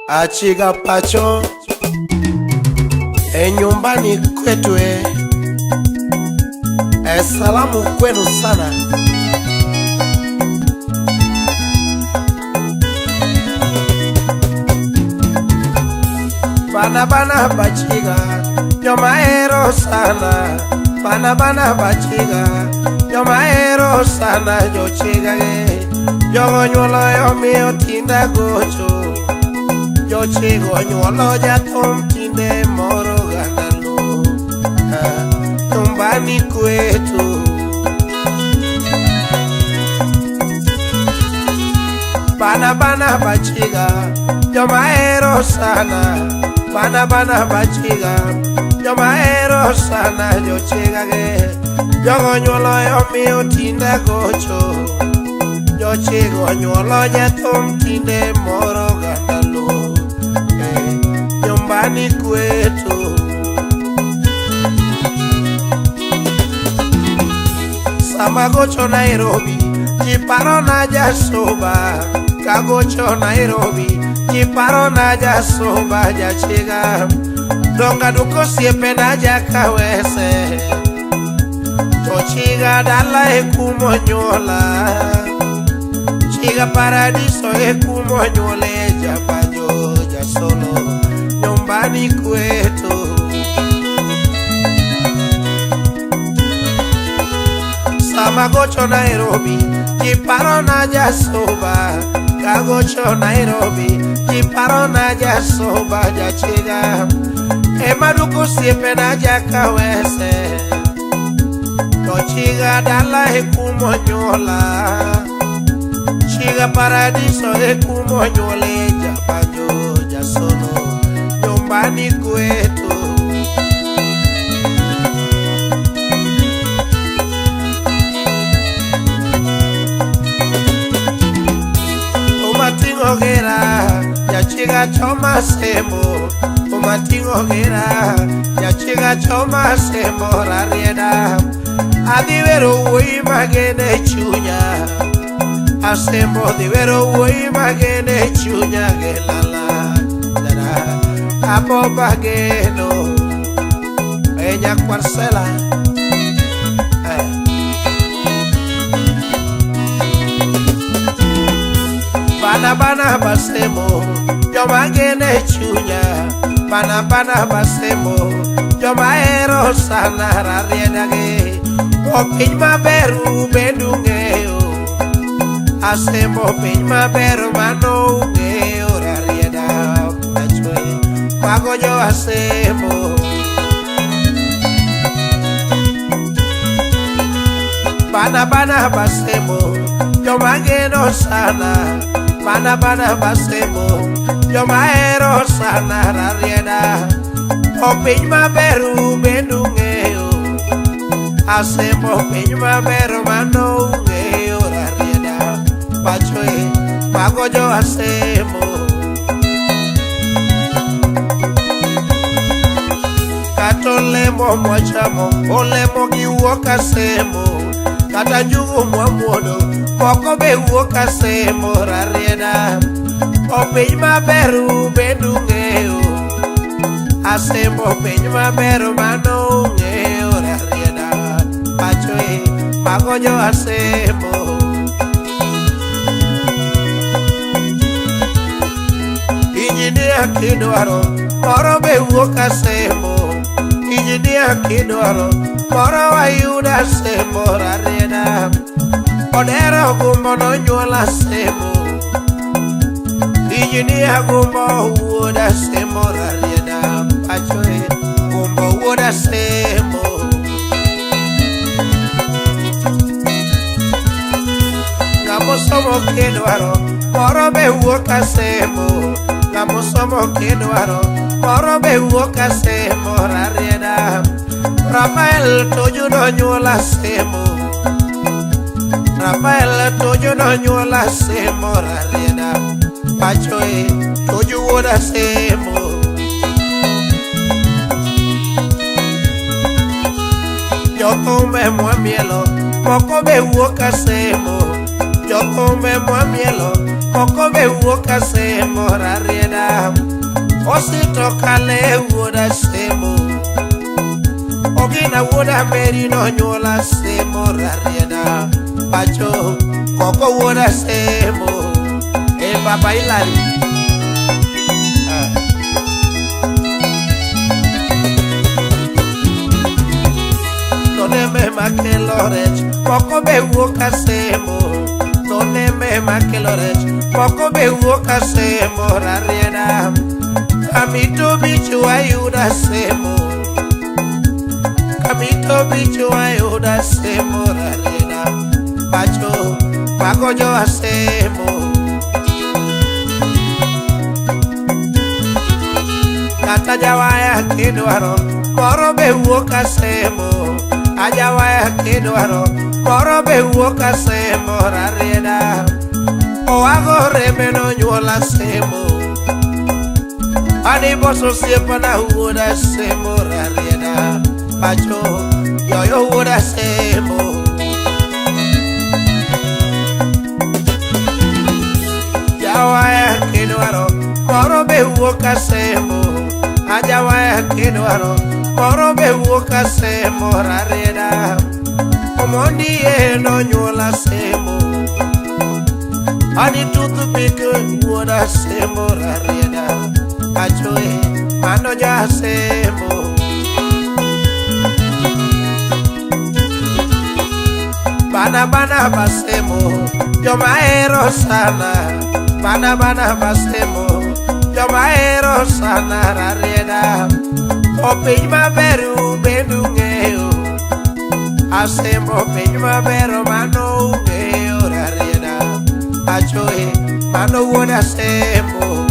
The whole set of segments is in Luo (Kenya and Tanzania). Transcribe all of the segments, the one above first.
Achiga pacho e nyumbani kwetu e salamu kwenu sana. Bana bana bachiga jomaero sana, bana bana bachiga jomaero sana, jochiga ge jogo nyuolo omiyo tinda gocho, jochigo nyuolo jathum tinde moro ganda lo nyumbani kwetu. Bana bana bachiga jomaero sana, bana bana bachiga jomaero sana, jochiga ge jogo nyuolo omiyo tinda gocho, jochigo nyuolo jathum tinde moro ganda lo nyumbani kwetu. Sama gocho Nairobi ji parona jasoba, kagocho Nairobi ji parona jasoba, jachiga donga duko osiepena jakawese, to chiga dala e kumonyuola, chiga paradiso e kumonyuole, jabanjo jasolo nyumbani kwetu. Sama gocho Nairobi ji parona jasoba, kagocho Nairobi ji parona jasoba, jachiga ema duko osiepena jakawese, to chiga dala e kumonyuola, chiga paradiso e kumonyuole, jabanjo jasolo nyumbani kwetu. Umatingo gera jachiga choma semo, umatingo gera jachiga choma semo, rarieda adhi wero wuoyi magene chunya, asembo dhi wero wuoyi magene chunya, gelala dara abo bageno e nyakwar sela. Bana bana basemo joma gene chunya, bana bana basemo joma hero sana, rarieda ge o piny maber ubedu ng'eyo, asembo piny maber mano ung'eyo, rarieda pacho mago jo asembo. Bana bana basemo joma geno sana, bana bana basemo joma hero sana, rarieda o piny maber ubedu ng'eyo, asembo piny maber mano ung'eyo, rarieda pacho mago jo asembo. Kata olemo mwachamo olemo gi wuok asemo, kata njugu mwamuodo moko be wuok asemo, rarieda o piny maber ubedu ng'eyo, asembo piny maber mano ung'eyo, rarieda pacho mago jo asembo. Injinia kidwaro moro be wuok asemo, injinia kidwaro moro wayudo asemo, rarieda odero gumbo nonyuol asemo, injinia gumbo wuod asemo, rarieda pacho gumbo wuod asemo. Ng'amosomo kidwaro moro be wuok asemo, ng'amosomo kidwaro moro be wuok asemo, rarieda Rafael Tuju nonyuol asemo, Rafael Tuju nonyuol asemo, rarieda pacho Tuju wuod asemo. Jothumbe mwamielo moko be wuok asemo, jothumbe mwamielo Moko be wuok Asemo Rarieda. Osito Kale wuod Asemo. Ogina wuod Ameri nonyuol Asemo Rarieda. Pacho Koko wuod Asemo. E Baba Ilari. Ah. Noneme makelo rech, moko be wuok Asemo. Noneme makelo rech, moko be wuok Asemo Rarieda. Kamito Beach wayudo Asemo. Kamito Beach wayudo Asemo Rarieda. Pacho mago jo Asemo. Kata jawaya kidwaro, moro be wuok Asemo. Ajawaya kidwaro, moro be wuok Asemo Rarieda. Owago rembe nonyuol Asemo. Ani boso osiepana wuod Asemo Rarieda. Pacho yoyo wuod Asemo. Jawaya kidwaro, moro be wuok Asemo. Ajawaya kidwaro, moro be wuok Asemo Rarieda. Omondi e nonyuol Asemo. Ani toothpick wuod Asemo Rarieda. Pacho e mano ja Asemo. Bana bana basemo, joma hero sana. Bana bana basemo, joma hero sana Rarieda. O piny maber ubed ung'eyo. Asembo piny maber mano ung'eyo Rarieda. Pacho e mano wuod Asembo.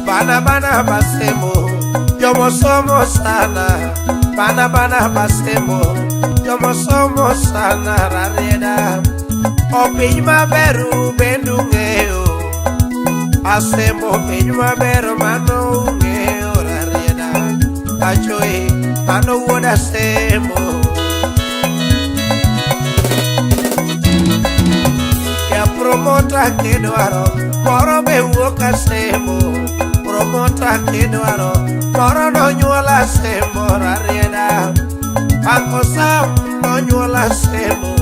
Bana bana basemo, jomosomo sana. Bana bana basemo, jomosomo sana Rarieda. O piny maber ubed ung'eyo. Asembo piny maber mano ung'eyo Rarieda. Pacho e mano wuod Asembo. Ja promota kidwaro, moro be wuok Asemo. Promota kidwaro, moro nonyuol Asemo Rarieda. Uncle Sam nonyuol Asemo.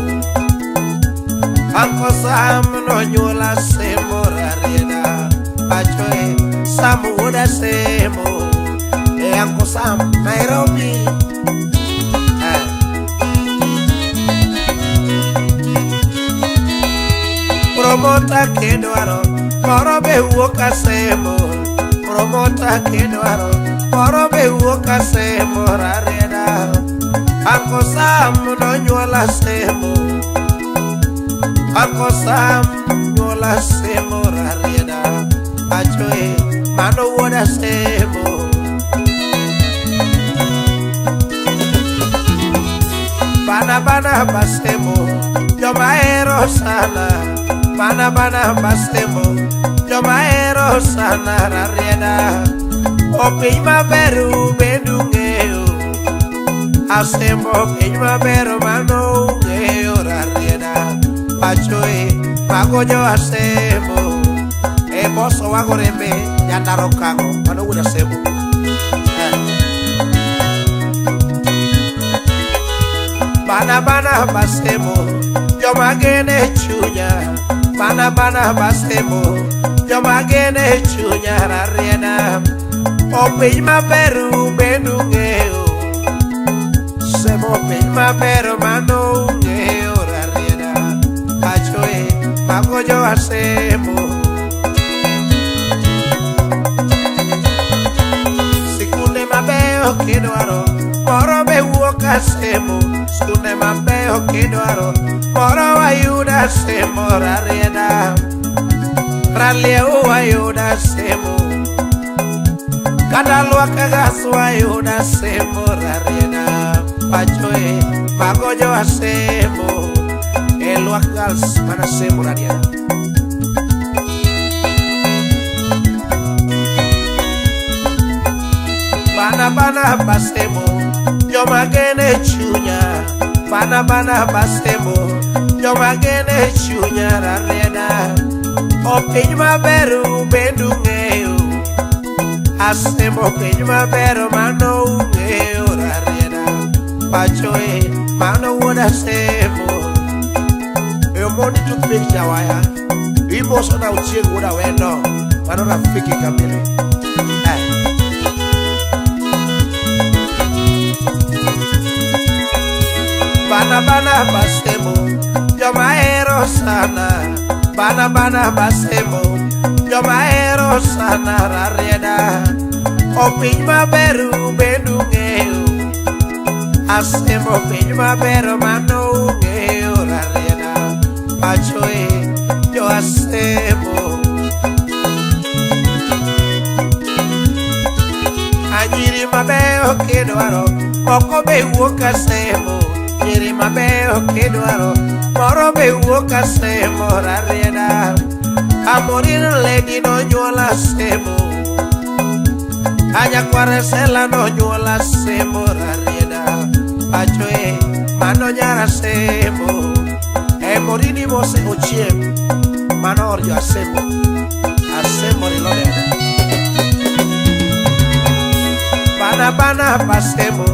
Uncle Sam nonyuol Asemo Rarieda. Pacho e Sam wuod Asemo. E Uncle Sam Nairobi. Eh. Promota kidwaro, moro be wuok Asemo. Promota kidwaro, moro be wuok Asemo Rarieda. Uncle Sam nonyuol Asemo. Uncle Sam nyuol Asemo Rarieda. Pacho e mano wuod Asemo. Bana bana basemo, joma hero sana. Bana bana basemo, joma hero sana Rarieda. O piny maber ubed ung'eyo. Asembo piny maber mano ung'eyo Rarieda. Pacho e mago jo Asemo. E boso wago rembe jandaro kago mano wuod Asemo. Eh. Bana bana basemo, joma gene chunya. Bana bana basemo, joma gene chunya Rarieda. O piny maber ubed ung'eyo. Semo piny maber mano ung'eyo Rarieda. Pacho e mago jo Asemo. Sikunde mabeyo kidwaro, moro be wuok Asemo. Skunde mabeyo kidwaro, moro wayudo Asemo Rarieda. Ralieu wayudo Asemo. Kata Lwak Gas wayudo Asemo Rarieda. Pacho e mago jo Asemo. E Lwak Girls mana Asemo Rarieda. Bana bana basemo, joma gene chunya. Bana bana basemo, Joma gene chunya rarieda. Opiny maber ubendu ng'eyo. Asembo piny maber mano ung'eyo rarieda. Pacho e mano wuod Asembo. E omondi toothpick jawaya. Imoso na Ochieng' wuod Awendo. Mano rafiki kamili. Bana bana basemo, joma hero sana. Bana bana basemo, joma hero sana rarieda. Opiny maber ubendu ng'eyo. Asembo piny maber mano ung'eyo rarieda. Pacho e jo Asembo. Anyiri mabeyo kidwaro, moko be wuok Asembo. Nyiri mabeyo kidwaro, moro be wuok Asembo rarieda. Amorin lady nonyuola Asembo. Anyakware Sela nonyuola Asembo rarieda. Pacho e mano nyar Asembo. E Morini Mose Ochieng' mano or jo Asembo. Asembo reloaded. Bana bana basemo,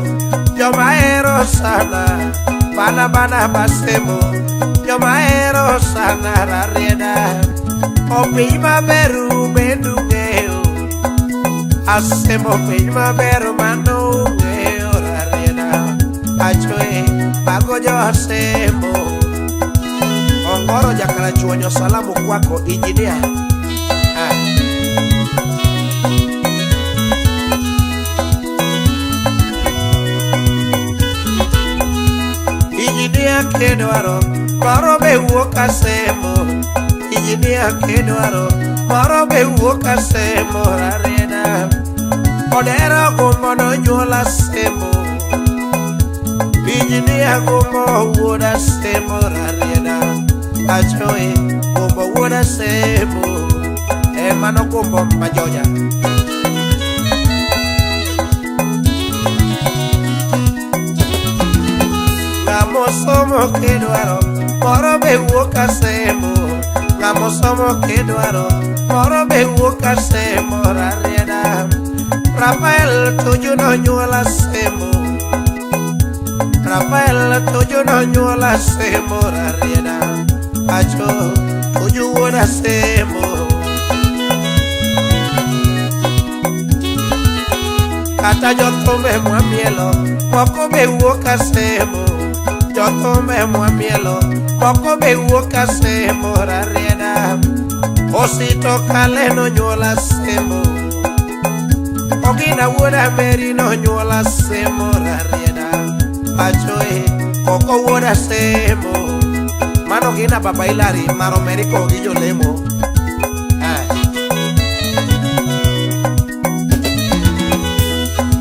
joma hero sana. Bana bana basemo, joma hero sana rarieda. Opiny maber ubendu ng'eyo. Asembo piny maber mano ung'eyo rarieda. Pacho e mago jo Asembo. Ongoro jakarachuonyo salamu kwako injinia. Injinia kidwaro, moro be wuok Asembo. Injinia kidwaro, moro be wuok Asembo rarieda. Odero gombo nonyuol Asembo. Injinia gombo wuod Asembo rarieda. Pacho e gombo wuod Asembo. E mano gombo majoja. Ng'amo somo kidwaro, moro be wuok Asembo. Ng'amo somo kidwaro, moro be wuok Asembo rarieda. Rafael Tuju nonyuol Asembo. Rafael Tuju nonyuol Asembo rarieda. Pacho Tuju wuod Asembo. Kata jothumbe mwamielo, moko be wuok Asembo. Jothumbe mwamielo, moko be wuok Asembo rarieda. Osito Kale nonyuol Asembo. Ogina wuod Ameri nonyuol Asembo rarieda. Pacho e Koko wuod Asembo. Mano Ogina Baba Hilary mar Ameriko gi jolemo.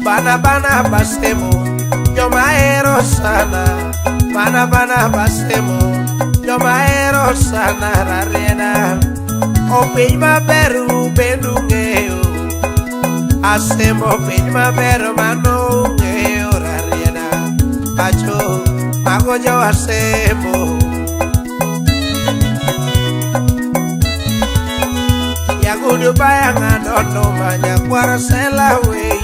Bana bana basemo, joma hero sana. Bana bana basemo, joma hero sana rarieda. Opiny maber ubendu ng'eyo. Asembo piny maber mano ung'eyo rarieda. Pacho mago jo Asembo. Yagudu baya ng'ado nduma nyakwar Sela wei.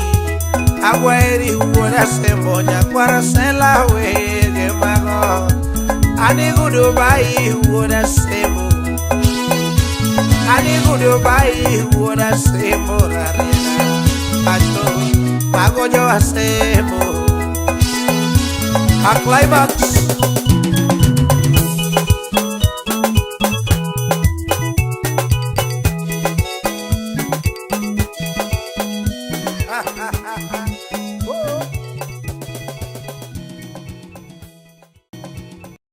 Agwaeri wuod Asembo nyakwar Sela wei gi mago. Adhi Dubai wuod Asembo. Adhi Dubai wuod Asembo rarieda. Pacho mago jo Asembo. A climax.